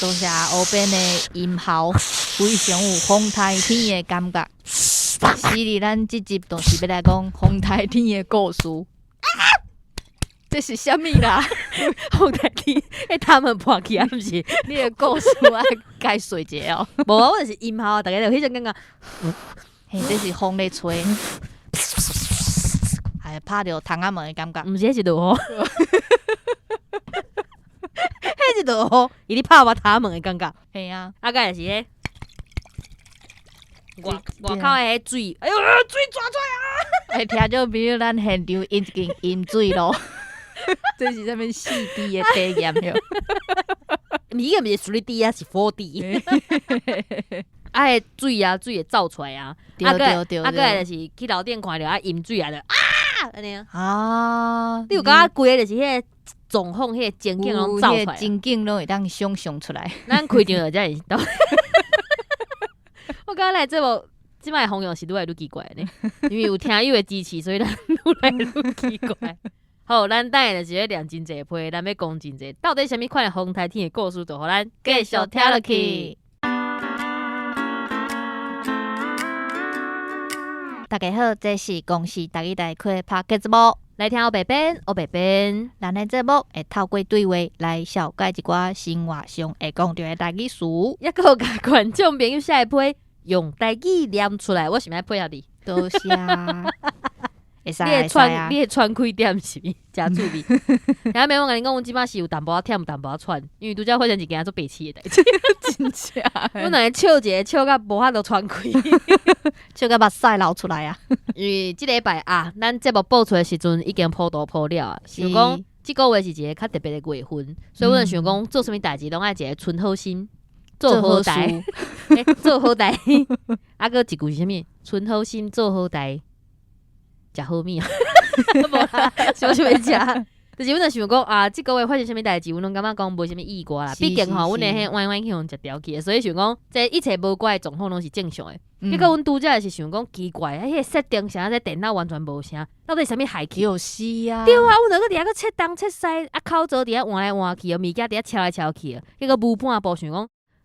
多謝烏邊的音效，非常有風台天的感覺。是哩，咱這集就是欲來講風台天的故事。這是啥物啦？風台天，欸，他們破去啊，毋是？你的故事愛解說一下哦。無啊，我就是音效啊，逐家就有彼種感覺。嘿，這是風咧吹，還拍著窗仔門的感覺。毋是，彼是落雨。彼是落雨，伊咧拍我窗門的感覺。嘿啊，啊，閣就是彼外外口的彼水，哎喲，水逝出來啊！會聽眾朋友，咱現場已經飲水咯。這是啥物4D 的體驗喲？毋是，彼個毋是 3D 啊，是 4D。啊，彼水啊，水會走出來啊。啊，閣來就是去樓頂看著啊，飲水啊，就啊，按呢啊。啊，你有感覺規个就是彼個狀況，彼個情景攏走出來。情景攏會當想像出來。咱開場就才會到。我感覺咱的節目這擺方向是愈來愈奇怪呢，因為有聽友的支持，所以咱愈來愈奇怪。好，咱等下就是咧念真濟批，咱欲講真濟，到底啥物款的風台天的故事，就予咱繼續聽落去。大家好，這是公視台語台開的 Podcast 節目，來聽烏白編，烏白編。咱的節目會透過對話來紹介一寡生活上會講著的台語詞，抑閣有共觀眾朋友寫的批用台語念出來，我是毋是愛配合你？多謝。會使你的喘，你的喘氣點是毋？誠趣味。聽沒？我共你講，阮這擺是有淡薄仔忝，淡薄仔喘，因為拄才發生一件足白痴的代誌。真正。阮兩个笑一下，笑甲無法度喘氣，笑甲目屎流出來啊！因為這禮拜啊，咱節目播出的時陣已經普渡鋪了啊。想講這個月是一個較特別的月份，所以阮就想講做啥物代誌攏愛一個存好心，做好代，做好代。啊，閣一句是啥物？存好心，做好代。食好物啊！無啦，想啥物食？就是阮就想講啊，這個月發生啥物代誌，阮攏感覺講無啥物意外啦。畢竟吼，阮的彼歪歪去予人食掉去，所以想講這一切無怪的狀況攏是正常的。結果阮拄才是想講奇怪，彼個設定啥這電腦完全無聲，到底啥物害去？就是啊。對啊，阮就閣佇遐閣切東切西，啊口罩佇遐換來換去，物件佇遐敲來敲去，結果無半步想講，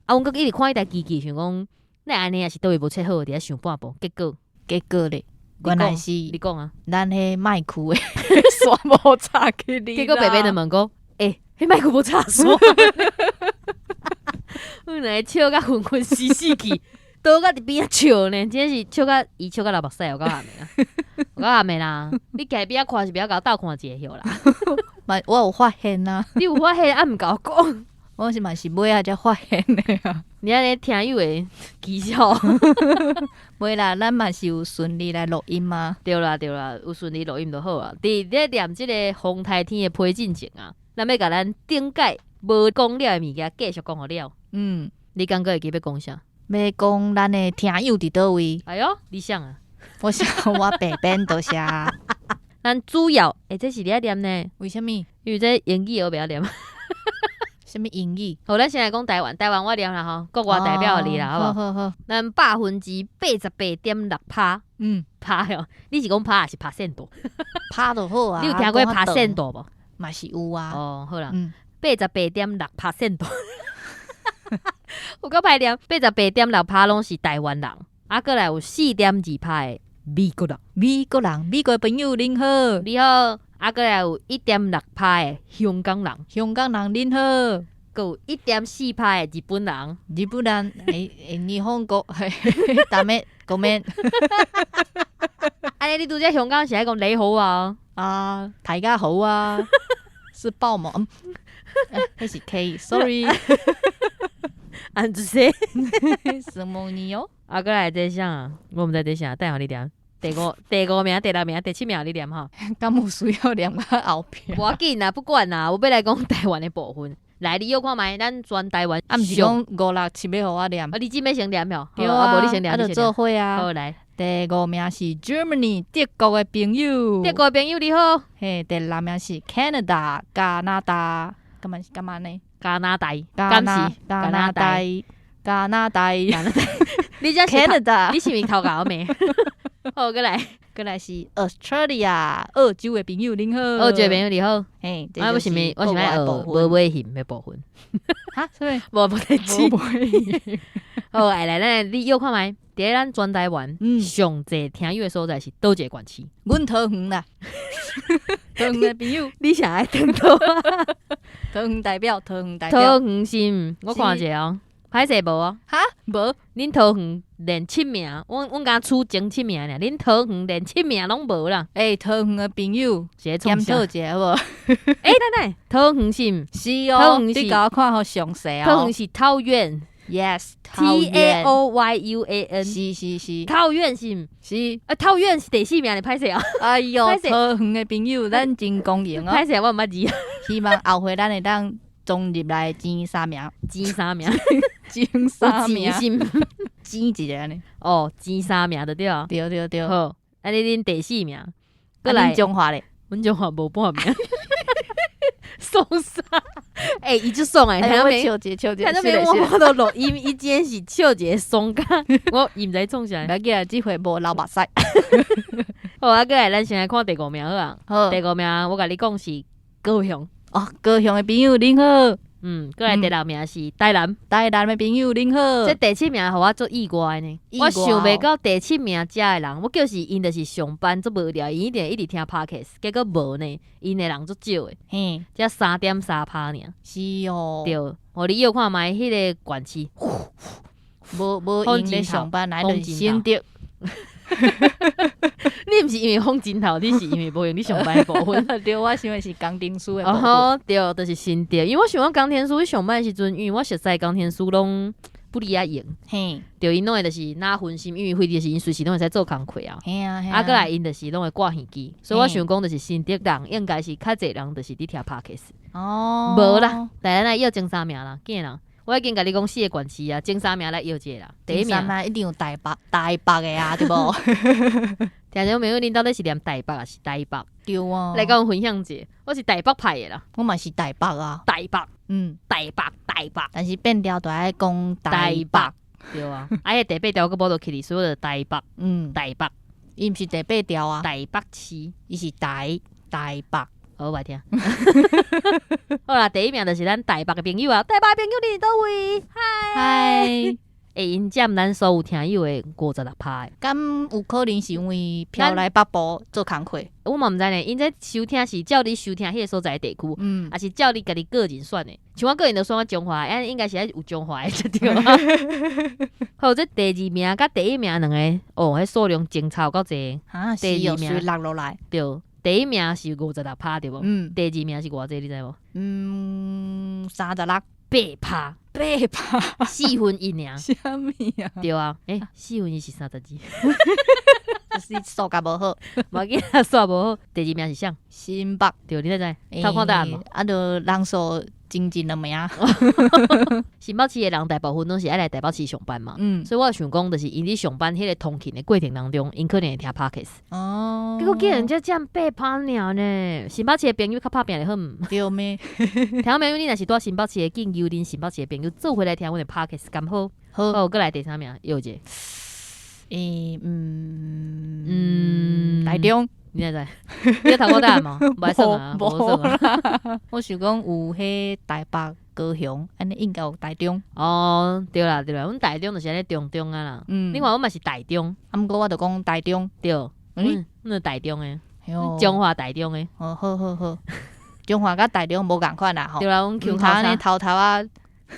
啊，阮閣一直看彼台機器，想講哪會按呢啊，是佗位無切好，佇遐想半步，結果結果咧。原來是你講啊，咱彼麥克的線無插去哩。結果白白就問講，欸，彼麥克無插線。阮兩个笑甲昏昏死死去，倒甲佇邊仔笑呢，真是笑甲伊笑甲流目屎，有夠暗的啊，有夠暗的啦！你徛邊仔看是欲共我鬥看一下啦。嘛，我有發現啊。你有發現啊？毋共我講。我是嘛是尾仔才發現的啊！你按呢聽友的技巧，袂啦，咱嘛是有順利來錄音啊。對啦對啦，有順利錄音就好啊。佇咧念這個風台天的批進前啊，咱欲共咱頂擺無講了的物件繼續講予了。你感覺會記欲講啥？欲講咱的聽友佇佗位？哎喲，你想啊？我想我白編多謝。咱主要，欸，這是你愛念呢？為啥物？因為這英語我袂曉念。啥物英語？好，咱先來講台灣，台灣我念啦吼，國外代表你啦，好無？好好。咱88.6%，趴喲，你是講趴還是 percent 多？趴就好啊。你有聽過 percent 多無？嘛是有啊。哦，好啦，88.6% 多，有夠歹念，88.6%攏是台灣人，啊，閣來有4.2%的美國人。美國人，美國朋友恁好。你好。啊，閣來有1.6%的香港人，香港人恁好。閣有1.4%的日本人，日本人，欸欸，日本國，ダメ，ごめん。按呢，你拄才香港是愛講你好啊？啊，大家好啊，是爆嗎？彼是 K，sorry。按子說，什麼你哦？啊，閣來這啥？我毋知這啥，等下予你念。第五名、第六名、第七名你念吼。敢有需要念較後壁？無要緊啦，不管啦，我欲來講台灣的部分。來，你約看覓，咱全台灣。啊，毋是講五六七欲予我念。啊，你這欲先念吼？對啊，無你先念，啊，就做伙啊。好來，第五名是 Germany 德國的朋友。德國的朋友你好。嘿，第六名是 Canada 加拿大，敢嘛是敢按呢？加拿大，加拿加拿大，加拿大，加拿大。你這是 Canada，你是毋是頭殼沒？好，過來，過來是 Australia 澳洲的朋友，恁好。澳洲的朋友你好。嘿，啊，我想欲學無尾熊的部分。哈？啥物？無無代誌。無尾好，來來，咱你臆看覓，佇咧咱全台灣上濟聽友的所在是佗一个縣市？阮桃園啦，桃園的朋友，你啥愛轉倒啊？桃園代表，桃園代表。桃園是，我看一下哦，歹勢無哦。哈？無？恁桃園連七名，阮敢出前七名爾，恁桃園連七名攏無啦。欸，桃園的朋友，是咧創啥？檢討一下好無？欸，等等，桃園是？是哦，桃園是你共我看好詳細哦。桃園是桃園。 Yes， T A O Y U A N，是是是，桃園是？是。啊，桃園是第四名，你歹勢哦。哎喲，歹勢桃園的朋友，咱真光榮哦。歹勢，我毋捌字。希望後回咱會當衝入來前三名。前三名。前三名。是前一个按呢。哦，前三名就對啊。對對對。好，啊你恁第四名，過來彰化咧。阮彰化無半名。爽啥？欸，伊足爽欸，聽沒？笑一下，笑一下。聽沒？我都錄音，伊今天是笑一个爽甲，我伊毋知創啥。無要緊啊，這回無流目屎。好啊，過來，咱先來看第五名好啊。好，第五名，我共你講是高雄。哦，高雄的朋友恁好。過來第六名是台南。台南的朋友恁好。這第七名予我足意外呢，我想袂到第七名遮的人，我就是𪜶就是上班足無聊，𪜶一定一直聽 podcast，結果無呢，𪜶的人足少的，才3.3趴爾。是哦。對，予你臆看覓，彼个縣市，無無閒咧上班，來就是新竹。你毋是因為風鏡頭，你是因為無閒咧上班的部分。對，我想的是工程師的部分。哦，對，就是新竹。因為我想講工程師上班的時陣，因為我熟似工程師攏不離愛閒。對，𪜶攏會就是若分心，因為飛機時𪜶隨時攏會使做工課啊。嘿啊，啊，過來𪜶就是攏會掛耳機，所以我想講就是新竹人應該是較濟人就是佇聽 podcast。無啦，來來來，臆前三名啦，緊啦。我已經共你講四个縣市啊，前三名來臆一下啦。第一名一定有台北，台北的啊，對無？聽眾朋友，恁到底是念台北抑是台北？對啊。來共阮分享一下，我是台北派的啦。我嘛是台北啊。台北，台北，台北。但是變調就愛講台北。對啊，啊，彼第八條閣無落去哩，所以就台北。台北。伊毋是第八條啊。台北市，伊是台北。好，歹聽。好啦，第一名就是咱台北的朋友啊，台北朋友你佇佗位？嗨。欸，𪜶佔咱所有聽友的56趴。敢有可能是因為飄來北部做工課？我嘛毋知呢，𪜶這收聽是照你收聽彼个所在的地區，抑是照你家己個人選的？像我個人就選我彰化，按應該是愛有彰化的才對啊。好，這第二名佮第一名兩个，哦，彼數量真差有夠濟。啊，第二名落落來。對，第一名是56趴對無？嗯。第二名是偌濟，你知無？嗯，36。8趴。 8趴。四分一爾。啥物啊？對啊，欸，四分一是32。就是數學無好。無要緊，數學無好。第二名是啥？新北。對，你哪知？偷看答案無？啊，就人數精進兩名。新北市的人大部分攏是愛來台北市上班嘛，所以我想講，就是𪜶佇上班彼个通勤的過程當中，𪜶可能會聽 podcast。結果竟然才佔8趴爾呢！新北市的朋友較拍拚就好毋？對咩？聽眾朋友，你若是住新北市的，緊求恁新北市的朋友做伙來聽阮的 podcast，敢好？好。好，閣來第三名，臆一下。欸，台中。你哪知？你有頭看答案無？無愛算啊，無算啊。我想講有彼台北、高雄，按呢應該有台中。哦，對啦對啦，阮台中就是按呢中中啊啦。另外，阮嘛是台中。啊，毋過我就講台中。對，阮阮是台中的，彰化台中的。哦，好好好，彰化佮台中無仝款啦吼。對啦，阮毋通按呢偷偷啊。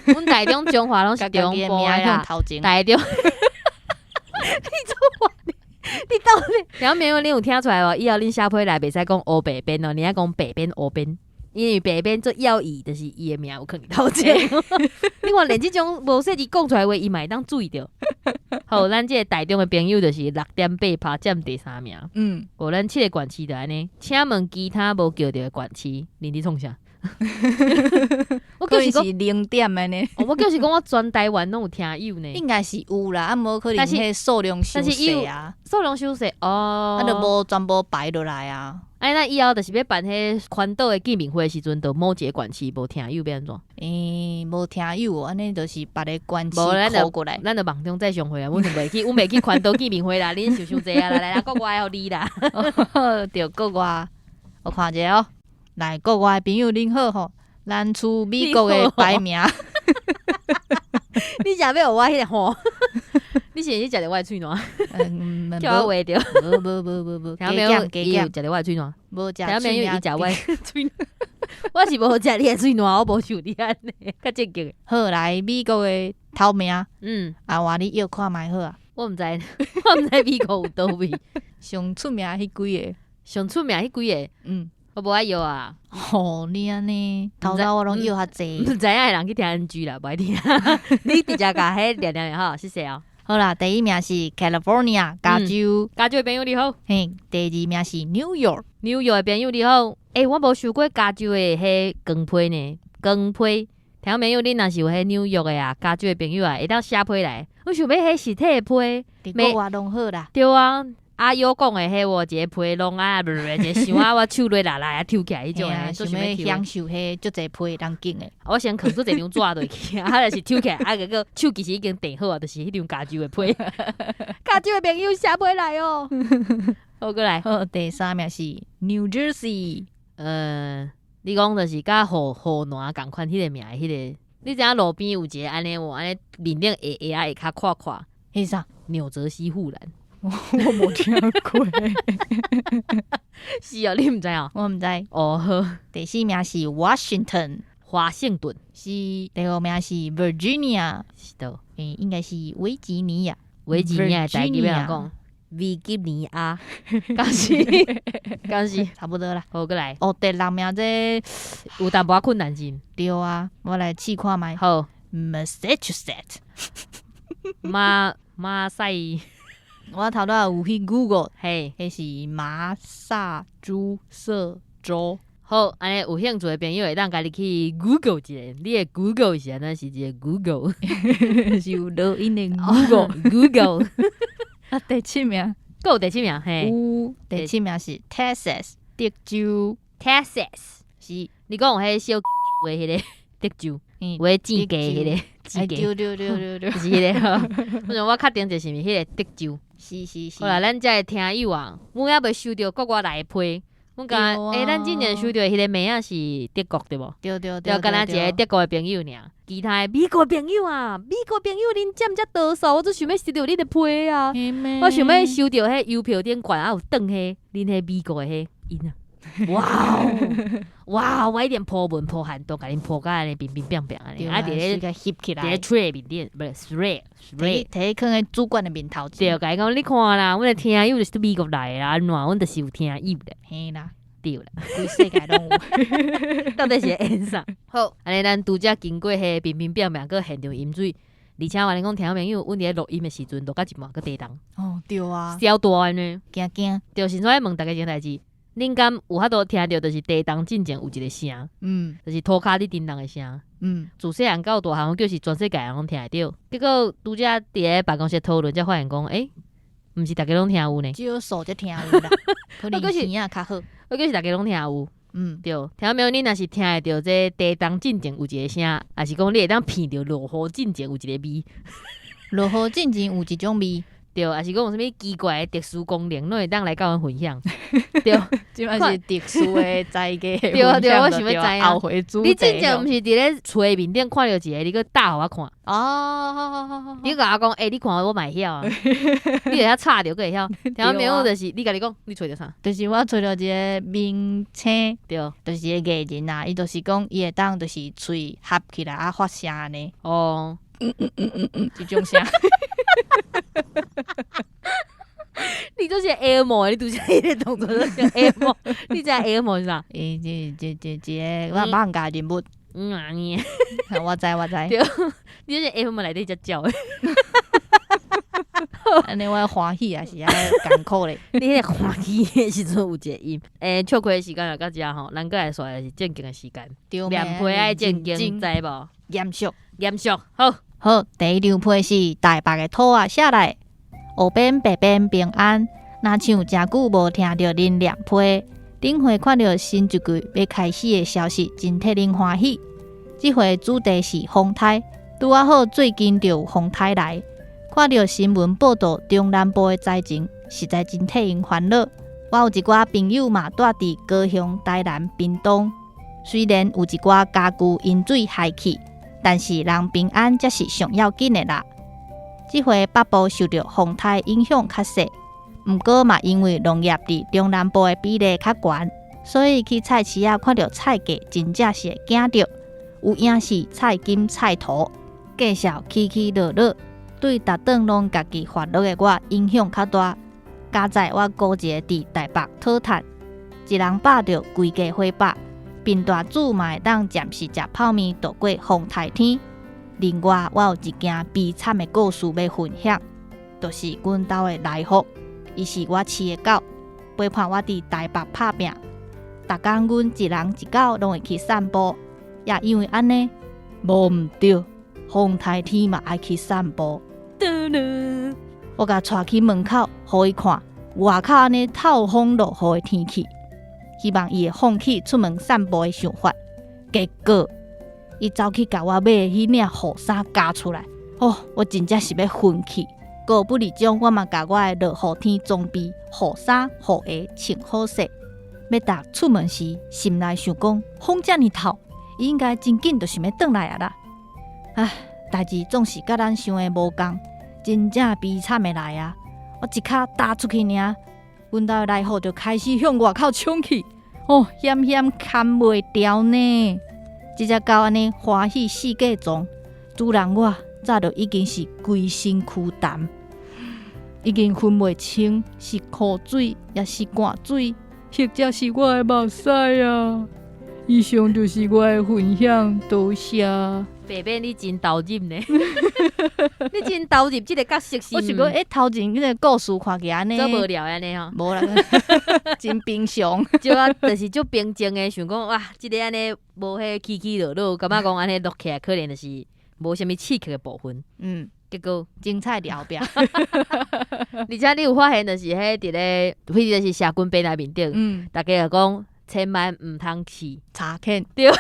阮台中彰化攏是中部的啦。台中。你做啥？你到底？聽眾朋友，你有聽出來無？以後恁寫批來袂使講烏白邊哦，你愛講白邊烏邊，因為白邊做要義，就是伊的名有囥佇頭前。你看連這種無細膩講出來話，伊嘛會當注意著。好，咱這个台中的朋友就是6.8趴，佔第三名。哦，咱七个縣市就按呢，請問其他無叫著的縣市，恁佇創啥？我就是講，是零點的呢。我就是講，我全台灣攏有聽友呢。應該是有啦，啊，無可能彼數量傷細啊，數量傷細哦，啊，就無全部排落來啊。哎，那以後就是欲辦彼環島的見面會的時陣，就某一個縣市無聽友欲按怎？欸，無聽友，按呢就是別个縣市 call 過來，咱就網中再相會啊！阮就袂去，阮袂去環島見面會啦。恁想傷濟啊！來來來，國外予你啦。對，國外，我看一下哦。來，國外的朋友恁好吼，咱出美國的排名。你食欲予我彼个吼？你是毋是食著我的喙瀾？叫我畫著。無無無無無，聽沒有？伊有食著我的喙瀾。無食。聽沒有？伊食我的喙瀾。我是無食你的喙瀾，我無像你按呢較積極。好，來美國的頭名。啊，換你臆看覓好啊。我毋知，我毋知美國有佗位。上出名彼幾个。上出名彼幾个。我無愛臆啊。吼，你按呢，頭拄我攏臆較濟。毋知影的人去聽 NG 啦，無愛聽。你直接共彼念念好，謝謝哦。好啦，第一名是 California 加州，加州的朋友你好。嘿，第二名是 New York，紐約的朋友你好。欸，我無收過加州的彼光批呢，光批。聽朋友，你若是有彼紐約的啊，加州的朋友啊，會當寫批來。我想欲彼實體的批，佇國外攏好啦。對啊。阿優講的彼無一個批攏啊，一個箱啊，我手落來來啊，抽起來彼種的，想欲享受彼足濟批人揀的。我先囥做一張紙落去，啊，就是抽起來，啊，結果手其實已經訂好啊，就是彼張加州的批。加州的朋友寫批來哦。好，閣來。好，第三名是 New Jersey。你講就是佮河河南仝款彼个名的彼个，你知影路邊有一个按呢無？按呢面頂下下下跤闊闊，彼啥？紐澤西護欄。我無聽過。是哦，你毋知哦？我毋知。哦好。第四名是 Washington，華盛頓。是。第五名是 Virginia，是的。欸，應該是維吉尼亞。維吉尼亞台語欲按怎講？維吉尼亞，敢是？敢是？差不多啦。好，閣來。哦，第六名這有淡薄仔困難是？對啊，我來試看覓。好。 Massachusetts。馬馬賽。我頭拄仔有去 Google，嘿，彼是馬薩諸塞州。好，按呢有興趣的朋友會當家己去 Google 一下，你的 Google 是按怎？是一個 Google，是有錄音的 Google。 Google。啊，第七名，閣有第七名，嘿。有，第七名是 Texas，德州。 Texas 是。你講有彼小的彼个德州，有彼煎雞彼个煎雞，對對對對對，是彼个。我想我確定就是毋是彼個德州。是是是。好啦，咱遮的聽友啊，阮猶未收著國外來的批。阮敢欸，咱之前收著彼个名仔是德國對無？對對對。對，敢若一个德國的朋友爾，其他的美國朋友啊，美國朋友恁遮毋遮多數，我足想欲收著恁的批啊！我想欲收著彼郵票頂懸啊有轉彼恁彼美國的彼音啊！哇哦，哇！我一定鋪文鋪限動，共恁鋪甲按呢乒乒乓乓按呢，啊佇咧翕起來，佇咧 tray 面頂，毋是 tray tray，提去囥佇主管的面頭前。對，共伊講你看啦，阮的聽友就是佇美國來的啦，按怎？阮就是有聽友的。嘿啦，對啦，規世界攏有。到底是會演啥？好，按呢咱拄才經過彼乒乒乓乓，閣現場飲水，而且我共你講，聽朋友，阮佇咧錄音的時陣，錄到一半閣地動。哦，對啊。超大的呢。驚驚。對，現在問逐家一項代誌，恁敢有法度聽著，就是地動進前有一个聲，就是塗跤佇振動的聲。自細漢到大漢，就是全世界人攏聽會著。結果拄才佇咧辦公室討論，才發現講，欸，毋是逐家攏聽有呢。少數才聽有啦，可能耳仔較好。我就是逐家攏聽有。對，聽沒有？你若是聽會著這地動進前有一个聲，抑是講你會當鼻著落雨進前有一个味。落雨進前有一種味。對，抑是講有啥物奇怪的特殊功能，攏會當來佮阮分享。對，這擺是特殊的才藝。對啊對啊，我想欲知影。後回主題。你之前毋是佇咧揣面頂看著一个，你閣搭予我看。哦，好好好好。你共我講，欸，你看我嘛會曉啊。你會曉插著，閣會曉。聽沒有？就是你家己講，你揣著啥？就是我揣著一个明星，就是一個藝人啊，伊就是講伊會當就是喙合起來啊發聲按呢。哦。這種聲。你就是 A 模，你拄才彼个動作就是 A 模，你知影 A 模是啥？欸，這這這這個我網咖人物。嗯啊你。我知我知。對，你就是 A 模內底才叫的。按呢我歡喜抑是愛艱苦咧？你彼個歡喜的時陣有一個音，欸，笑詼的時間就到遮吼，咱閣來煞來是正經的時間，念批愛正經，知無？嚴肅，嚴肅，好。好，第一張批是台北的土仔寫來，右邊白邊平安，若像誠久無聽著恁念批，頂回看著新一季欲開始的消息，真替恁歡喜。這回主題是風颱，拄仔好最近就有風颱來，看著新聞報道中南部的災情，實在真替𪜶煩惱。我有一寡朋友嘛蹛佇高雄、台南、屏東，雖然有一寡家具淹水害去，但是人平安才是上要緊的啦。這回北部受著風颱影響較細，毋過嘛因為農業佇中南部的比例較懸，所以去菜市仔看著菜價真正是會驚著，有影是菜金菜土，介紹起起落落，對逐頓攏家己煩惱的我影響較大。佳哉我孤一个佇台北討趁，一人飽著規家伙飽，貧大主嘛會當暫時食泡麵度過風颱天。另外，我有一件悲慘的故事欲分享，就是阮兜的來福，伊是我飼的狗，陪伴我佇台北拍拚。逐工阮一人一狗攏會去散步，也因為按呢，無毋對，風颱天嘛愛去散步。我共帶去門口，予伊看外口按呢透風落雨的天氣，希望伊會放棄出門散步的想法。結果，伊走去共我買的彼領雨衫咬出來，哦，我真正是欲昏去。閣不離將，我嘛共我的落雨天裝備雨衫、雨鞋穿好勢，欲踏出門時，心內想講風遮爾透，伊應該真緊就想欲轉來啊啦。唉，代誌總是佮咱想的無仝，真正悲慘的來啊！我一跤踏出去爾，阮兜的來福就開始向外口衝去，哦，險險牽袂牢呢。這隻狗按呢歡喜四界傱，主人我早就已經是規身軀澹，已經分袂清是苦水，抑是汗水，或者是我的目屎啊！以上就是我的分享，多謝。白變你真投入呢，你真投入這個角色是？我是講，欸，頭前彼個故事看起來按呢，足無聊按呢吼，無啦，真平常，對啊，就是足平靜的，想講哇，這個按呢無彼起起落落，感覺講按呢錄起來可能就是無啥物刺激的部分。結果精彩佇後壁。而且你有發現，就是彼佇咧，彼就是社群平台面頂，逐家就講千萬毋通去柴犬，對，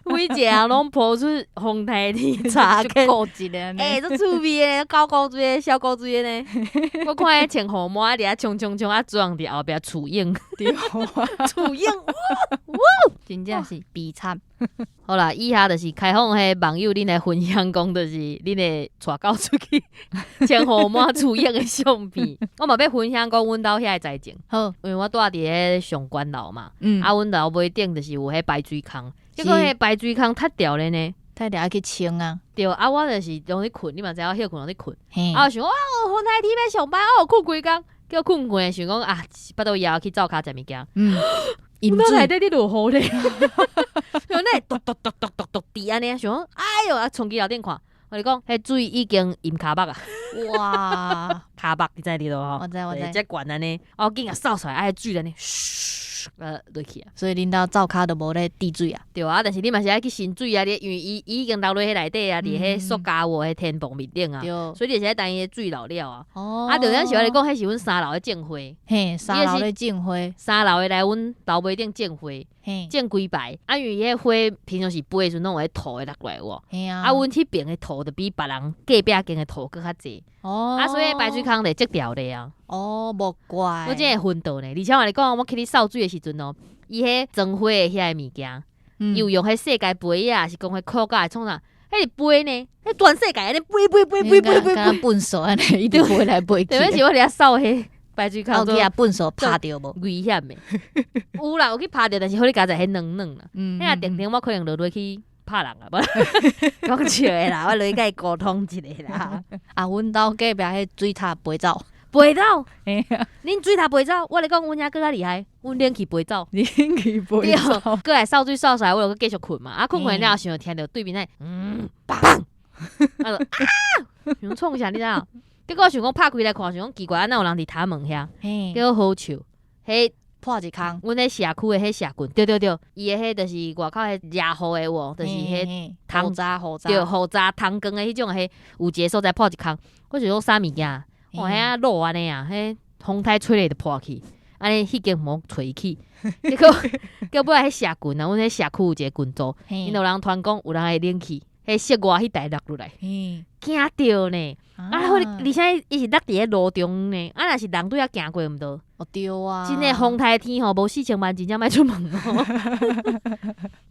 每一個人攏 po 出風颱天柴犬，固執的，欸，足趣味的，狗古錐的，小古錐的呢。我看彼穿雨帽佇遐衝衝衝，啊，主人佇後壁厝影，對，厝影，哇，真正是悲慘。好啦，以下就是開放彼網友恁來分享，講就是恁會帶狗出去穿雨帽厝影的相片。我嘛欲分享講阮兜遐個災情。好，因為我蹛佇彼上懸樓嘛，啊，阮樓尾頂就是有彼排水孔，結果彼排水孔塞掉咧呢，塞掉愛去清啊。對，啊，我就是攏咧睏，你嘛知影我歇睏攏咧睏。啊，我想哇，風颱天欲上班，哦，睏規工，叫睏睏，想講啊，腹肚枵去灶跤食物件。阮兜內底佇落雨咧，想咧篤篤篤篤篤篤滴按呢，想講哎喲啊，衝去樓頂看，我共你講，彼水已經淹跤目啊！哇，跤目你知佇佗吼？我知我知，遮懸按呢，我緊共掃出來，啊，彼水按呢，噓，落去啊。所以恁兜灶跤都無咧滴水啊？對啊，但是你嘛是愛去伸水啊，你因為伊伊已經流落彼內底啊，佇彼塑膠喎，彼天棚面頂啊，所以你就是愛等伊彼水流了啊。哦，啊，重點是我共你講，彼是阮三樓咧種花，嘿，三樓咧種花，三樓的來阮樓尾頂種花，種幾排，啊，因為彼花平常時飛的時陣攏有彼土會落來有無？嘿啊，啊，阮彼爿的土就比別人隔壁間的土閣較濟。哦，啊，所以排水孔就積掉咧啊。哦，無怪。我真會昏倒呢，而且我共你講，我去咧掃水的時陣哦，伊彼裝花的遐个物件，伊有用彼世界杯仔，是講彼箍甲會創啥？彼是飛呢，彼全世界按呢飛飛飛飛飛飛飛，糞埽按呢，一直飛來飛去。特別是我佇遐掃彼排水孔，有去共糞埽拍著無？危險的。有啦，有去拍著，但是好你佳哉彼軟軟啦。彼若定定我可能就落去拍人啊，無講笑的啦，我落去共伊溝通一下啦。啊，阮兜隔壁彼水塔飛走，飛走，恁水塔飛走，我共你講，阮遐閣較厲害，阮冷氣飛走，冷氣飛走，閣來掃水掃出來，我就閣繼續睏嘛。啊，睏睏了後，想聽著對面那，砰，啊，啊，想創啥你知影？結果想講拍開來看，想講奇怪，啊哪有人佇頭門遐？結果好笑，彼破一空。阮彼社區的彼社棍，對對對，伊的彼就是外口彼遮雨的有無？就是彼雨閘雨閘，對，雨閘通光的彼種彼有一个所在破一空，我想講啥物件？哦，遐落按呢啊，彼風颱吹咧就破去，按呢彼間無揣去，結果結果尾彼社群啊，阮彼社區有一个群組，𪜶有人傳講有人的冷氣，彼室外彼台落落來，驚著呢！啊，而且伊是落佇咧路中呢，啊，若是人對遐行過毋著？哦對啊，真的風颱天吼，無四千萬真正莫出門哦。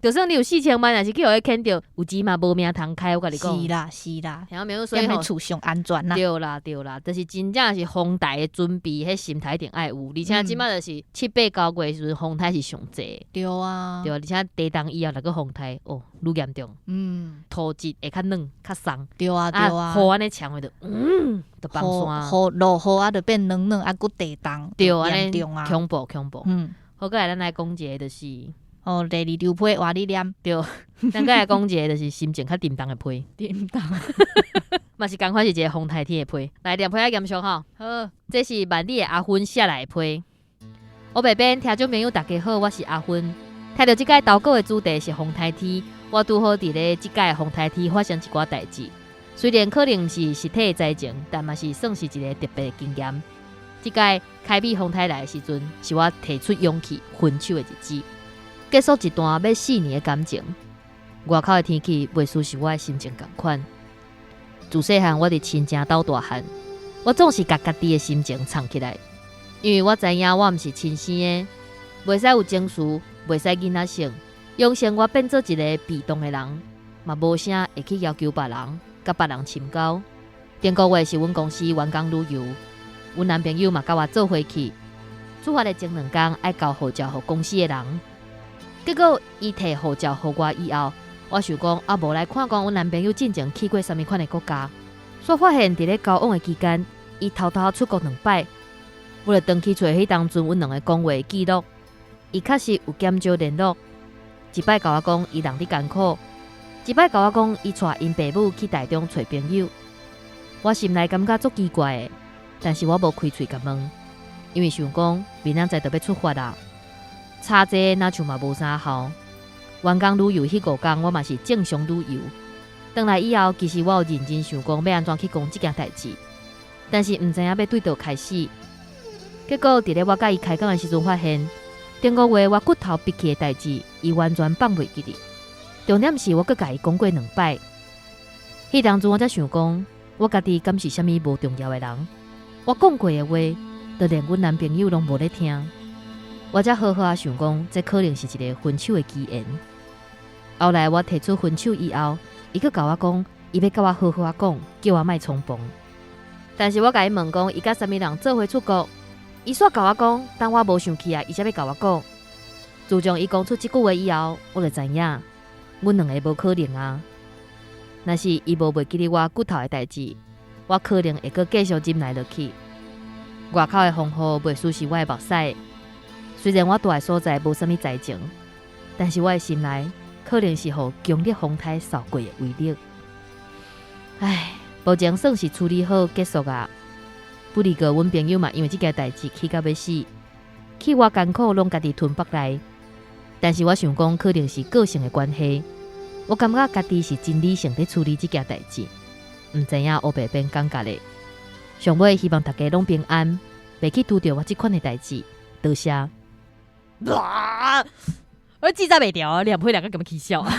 就算你有四千萬，若是去予伊牽著，有錢嘛無命通開，我共你講。是啦是啦，聽沒有？所以吼，厝上安全啦。對啦對啦，就是真正是風台的準備，彼心態一定愛有。而且這擺就是七八九月時陣，風颱是上濟。對啊。對啊，而且地動以後若閣風颱，哦，愈嚴重。土質會較軟較鬆。對啊對啊。雨按呢沖的就，就崩山。雨落雨啊，就變軟軟啊，閣地動，對，嚴重啊。恐怖恐怖。好，閣來咱來講一个就是，哦，第二張批換你念。對，咱閣來講一个就是心情較沉重的批。沉重。嘛是仝款是一个風颱天的批。來念批仔嚴肅吼。好，這是萬里的阿芬寫來的批。我白邊聽眾朋友大家好，我是阿芬。聽著這擺投稿的主題是風颱天，我拄好佇咧這擺風颱天發生一寡代誌。雖然可能毋是實體的災情，但嘛是算是一个特別的經驗。這擺開美風颱來的時陣，是我提出勇氣分手的日子，結束一段欲4年的感情。外口的天氣袂輸是我的心情仝款。自細漢我佇親情鬥大漢，我總是共家己的心情藏起來，因為我知影我毋是親生的，袂使有情緒，袂使囡仔性，養成我變做一个被動的人，嘛無啥會去要求別人，共別人深交。頂個月是阮公司員工旅遊，阮男朋友嘛佮我做伙去。出發的前兩工愛交護照予公司的人，結果伊提護照予我以後，我想講啊，無來看講阮男朋友進前去過啥物款的國家，煞發現佇咧交往的期間，伊偷偷出國兩擺。我就轉去揣彼當陣阮兩个講話的記錄，伊確實有減少聯絡。一擺共我講伊人佇艱苦，一擺共我講伊帶𪜶爸母去台中揣朋友。我心內感覺足奇怪的，但是我無開喙共問，因為想講明仔載就欲出發啦，查這若像嘛無啥效。員工旅遊彼五工，我嘛是正常旅遊。轉來以後，其實我有認真想講欲按怎去講這件代誌，但是毋知影欲對佗開始。結果佇咧我佮伊開講的時陣，發現頂個月我骨頭逼去的代誌，伊完全放袂記得。重點是我閣共伊講過兩擺。彼當陣我才想講，我家己敢是啥物無重要的人？我講過的話，就連阮男朋友攏無咧聽。我才好好仔想講，這可能是一个分手的機緣。後來我提出分手以後，伊閣共我講，伊欲共我好好仔講，叫我莫衝動。但是我共伊問講，伊佮啥物人做伙出國？伊煞共我講，等我無生氣啊，伊才欲共我講。自從伊講出這句話以後，我就知影，阮兩个無可能啊。若是伊無袂記得我骨頭的代誌，我可能會閣繼續忍耐落去。外口的風雨袂輸是我的目屎。雖然我蹛的所在無啥物災情，但是我的心內可能是予強烈風颱掃過的威力。唉，目前算是處理好結束啊。不過，阮朋友嘛，因為這件代誌氣甲欲死，氣偌艱苦攏家己吞腹內。但是我想講，可能是個性的關係，我感覺家己是真理性佇處理這件代誌，毋知影烏白變感覺咧。上尾希望大家攏平安，袂去拄著我這款的代誌。多謝。哇！我記載袂牢，兩批兩个咁起笑啊！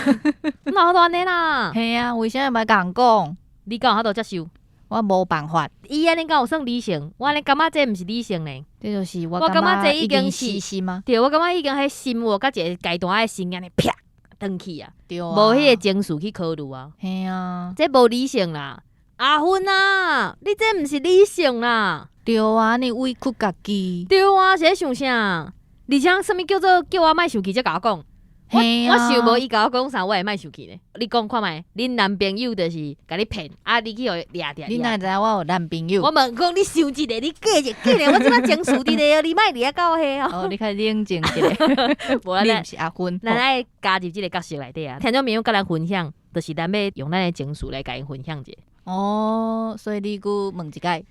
哪有按呢啦？嘿啊，為啥物欲共人講？你敢有法度接受？我無辦法。伊按呢敢有算理性？我按呢感覺這毋是理性呢。這就是我我感覺這已經是私心啊。對，我感覺已經彼心有佮一个階段的心按呢啪斷去啊。對啊。無彼個情緒去考慮啊。嘿啊。這無理性啦，阿芬啊，你這毋是理性啦。對啊，你委屈家己。對啊，是咧想啥？而且啥物叫做叫我莫生氣才共我講？我我想無伊共我講啥，我會莫生氣呢？你講看覓？恁男朋友就是共你騙，啊，你去予伊掠著。你哪會知影我有男朋友？我問講你想一下，你過一過來，我這擺情緒佇咧哦，你莫佇遐搞彼哦。哦，你較冷靜一下。無你毋是阿芬。咱愛加入這个角色內底啊，聽眾朋友共咱分享，就是咱欲用咱的情緒來共𪜶分享者。哦，所以你閣問一擺。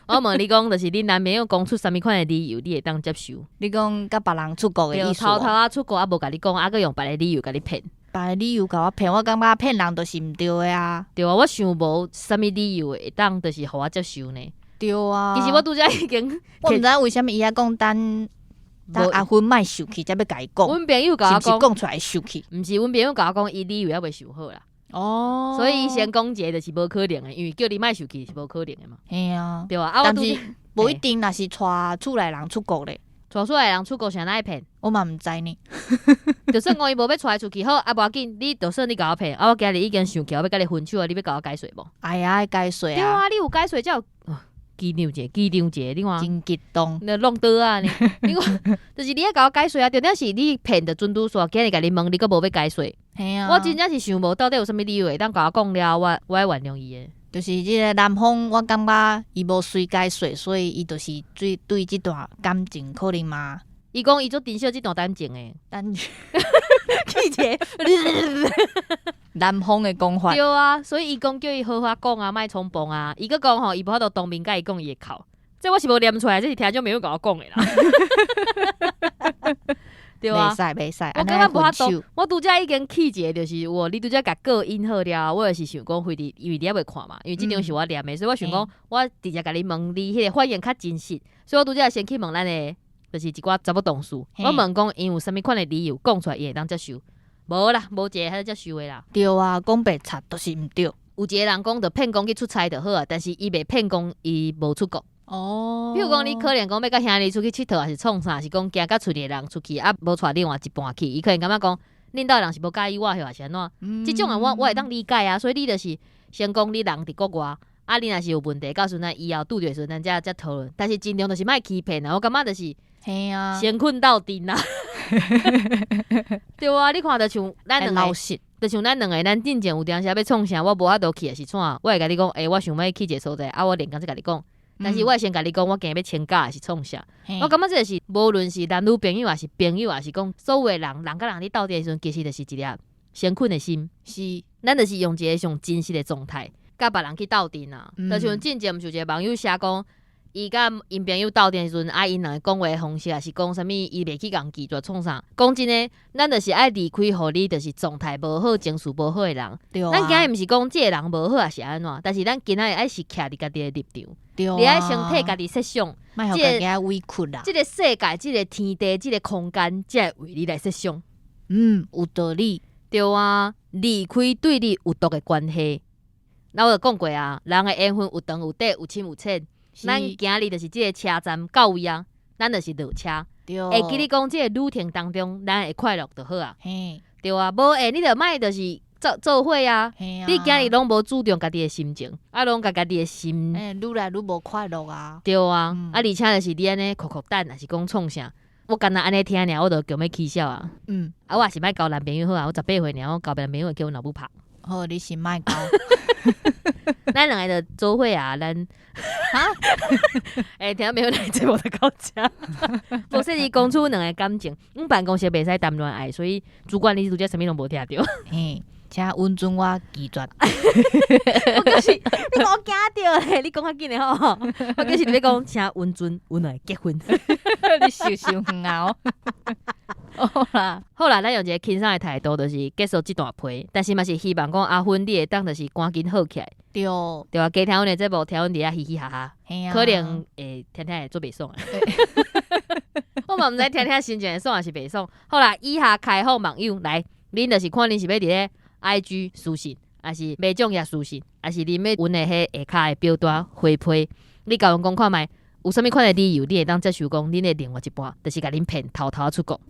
我問你講，就是恁男朋友講出啥物款的理由，你會當接受？你講佮別人出國的意思？偷偷仔出國啊，無共你講，啊，閣用別个理由共你騙。別个理由共我騙，我感覺騙人就是毋對的啊。對啊，我想無啥物理由會當就是予我接受呢。對啊。其實我拄才已經，我毋知影為啥物伊愛講等等阿芬莫受氣，才欲共伊講。阮朋友共我講，講出來受氣？毋是，阮朋友共我講，伊理由猶未想好啦。哦，所以伊先講一个就是無可能的，因為叫你莫受氣是無可能的嘛。嘿啊，對啊，啊，但是無一定，若是帶厝內人出國咧，帶厝內人出國啥人愛騙？我嘛毋知呢。就算講伊無欲帶出去，好啊，無要緊，你就算你共我騙，啊，我今日已經生氣，我欲共你分手啊，你欲共我解釋無？哎呀，愛解釋啊！對啊，你有解釋才有緊張者，緊張者，你看，真激動，你弄倒啊！你，你看，就是你愛共我解釋啊，重點是你騙著準拄煞，今日共你問，你閣無欲解釋。嘿啊，我真正是想無到底有啥物理由會當共我講了，我會原諒伊的。就是這个男方，我感覺伊無隨解釋，所以伊就是對對這段感情可能嘛。伊講伊足珍惜這段感情的，但氣者男方的講法。對啊，所以伊講叫伊好好講啊，莫衝動啊。伊閣講吼，伊無法度當面共伊講，伊會哭。這我是無念出來，這是聽眾朋友共我講的啦。對啊，袂使袂使，我感覺無法度。我拄才已經氣一個，就是有你拄才共稿印好了，我就是想講，非佇因為你猶未看嘛，因為這張是我念的，所以我想講，我直接共你問你彼個反應較真實，所以我拄才先去問咱的，就是一寡查某同事，我問講𪜶有啥物款的理由講出來，伊會當接受？無啦，無一个會使接受的啦。對啊，講白賊就是毋對。有一個人講，就騙講去出差就好啊，但是伊袂騙講伊無出國。哦，比如講，你可能講欲佮兄弟出去𨑨迌，還是創啥，還是講驚佮厝裡的人出去，啊，無帶另外一半去，伊可能感覺講，恁兜人是無佮意我，抑是按怎？這種的我會當理解啊。所以你就是先講你人佇國外，啊，你若是有問題，到時陣咱以後拄著的時陣，咱才討論。但是盡量就是莫欺騙啊！我感覺就是嘿啊，先睏鬥陣啊。對啊，你看就像咱兩個，就像咱兩個，咱進前有當時欲創啥，我無法度去，還是創，我會共你講，欸，我想欲去一个所在，啊，我連工才共你講。但是我會先共你講，我今日欲請假，還是創啥？我感覺這個是無論是男女朋友，還是朋友，還是講所有的人，人佮人咧鬥陣的時陣，其實就是一粒誠懇的心。是，咱就是用一个上真實的狀態，佮別人去鬥陣啊。就像進前毋是有一个網友寫講，伊佮𪜶朋友鬥陣的時陣，啊，𪜶兩个講話的方式，也是講啥物，伊袂去共拒絕創啥？講真的，咱就是愛離開，予你就是狀態無好、情緒無好的人。對啊。咱今日毋是講這个人無好，還是按怎？但是咱今仔日愛是徛佇家己的立場。對啊。你愛先替家己設想，莫予家己委屈啦。這个世界、這个天地、這个空間，才會為你來設想。嗯，有道理。對啊，離開對你有毒的關係。那我就講過啊，人的緣分有長有短，有深有淺。咱今日就是這个車站到位啊，咱就是落車。對。會記你講，這个旅程當中，咱會快樂就好啊。嘿。對啊，無會你就莫就是做做伙啊。嘿啊。你今日攏無注重家己的心情，啊，攏共家己的心。欸，愈來愈無快樂啊。對啊，啊，而且就是你按呢苦苦等，還是講創啥？我干焦按呢聽爾，我就強欲起痟啊。啊，我也是莫交男朋友好啊，我18歲爾，我交男朋友叫阮老母拍。好，你是莫交。咱兩个就做伙啊，咱哈，欸，聽沒有來節目就到這。無說你講出兩个感情，阮辦公室袂使談戀愛，所以主管你拄才啥物攏無聽著。嘿，請允准我拒絕。我就是你予我驚著咧，你講較緊的吼。我就是咧講，請允准阮兩个結婚。你想傷遠啊！好啦，好啦，咱用一个輕鬆的態度，就是結束這段批，但是嘛是希望講阿芬，你會當就是趕緊好起來。對，對啊，加聽阮的節目，聽阮佇遐嘻嘻哈哈，嘿啊，可能會聽聽會足袂爽的。我嘛毋知聽聽心情會爽還是袂爽。好啦，以下開放網友來，恁就是看恁是欲佇咧 IG 私訊，還是麥眾也私訊，還是恁欲阮的彼下跤的表單回批，你共阮講看覓，有啥物款的理由，你會當接受講恁的另外一半，就是共恁騙偷偷出國。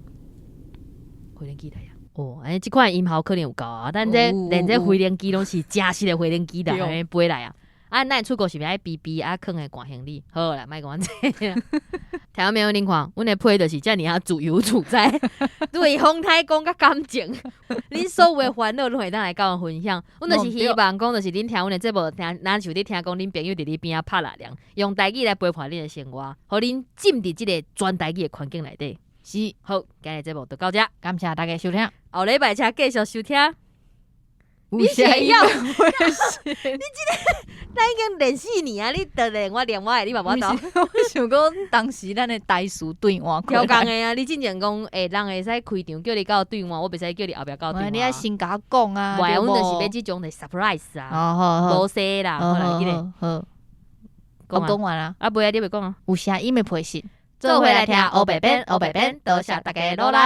飛輪機來啊！哦，按呢這款音效可能有夠啊，咱這連這飛輪機攏是真實的飛輪機來按呢飛來啊！啊，咱出國是毋是愛避避啊？囥个寒行李？好啦，莫講這個。聽到沒有？恁看，阮的批就是遮爾仔自由自在，對風颱講佮感情，恁所有的煩惱攏會當來佮阮分享。阮就是希望講，就是恁聽阮的節目，聽若像你聽講恁朋友佇你邊仔拍獵人，用台語來陪伴恁的生活，予恁浸佇這个全台語的環境內底。是，好，今日節目就到這，感謝大家收聽，後禮拜請繼續收聽。你是會曉？你這个咱已經練四年啊！你著練我練我的，你嘛無法度。我想講當時咱的台詞對換超仝的啊！你進前講，欸，人會使開場叫你佮我對換，我袂使叫你後壁佮我對換。你愛先共我講啊！袂，阮就是欲這種的 surprise 啊，無說啦，好來，緊來。好，我講完啦。啊，袂啊，你袂講啊？有聲音的配信，做伙來聽烏白編，烏白編，多謝大家努力。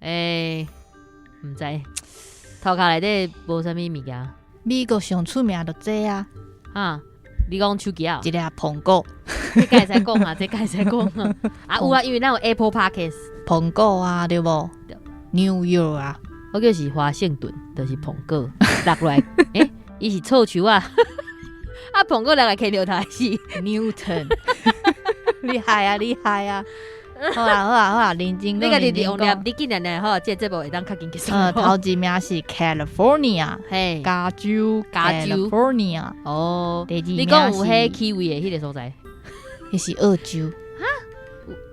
欸，毋知頭殼內底無啥物物件。美國上出名就這啊！啊，你講手機啊？一粒蘋果，這敢會使講啊？這敢會使講啊？啊有啊，因為咱有 Apple Podcast。蘋果啊，對無？New York 啊，我叫是華盛頓，就是蘋果落來，欸，伊是臭樹啊！啊，蘋果落來牽著頭是 Newton，厲害啊，厲害啊！好啊，好啊，好啊，認真。你家己用念，你緊念念好，這個節目會當較緊結束。頭一名是 California，嘿，加州，加州，California。哦，第二你講有彼 kiwi 的彼个所在，彼是澳洲。哈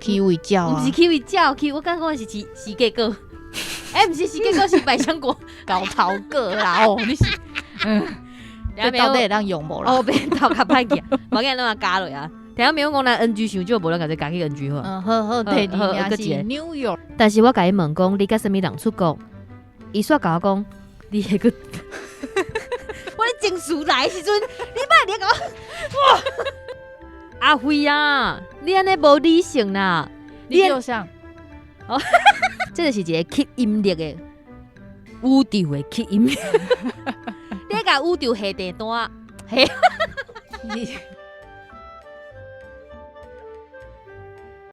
？kiwi 鳥啊？毋是 kiwi 鳥，kiwi 我剛講的是釋迦果。欸，毋是釋迦果，是百香果，猴頭果啦。哦，你是，嗯，這到底會當用無啦？哦，變頭較歹記，無緊，咱嘛加落啊。聽下沒講咱 NG 傷少，無咱共這加去 NG 好。嗯，好好，第二名是 New York。但是我共伊問講，你佮啥物人出國？伊煞共我講，你彼個，我咧情緒來的時陣，你莫咧共我，哇！阿輝啊，你按呢無理性啦！你叫啥？哦，這就是一個吸引力的宇宙的吸引力。你共宇宙下訂單，你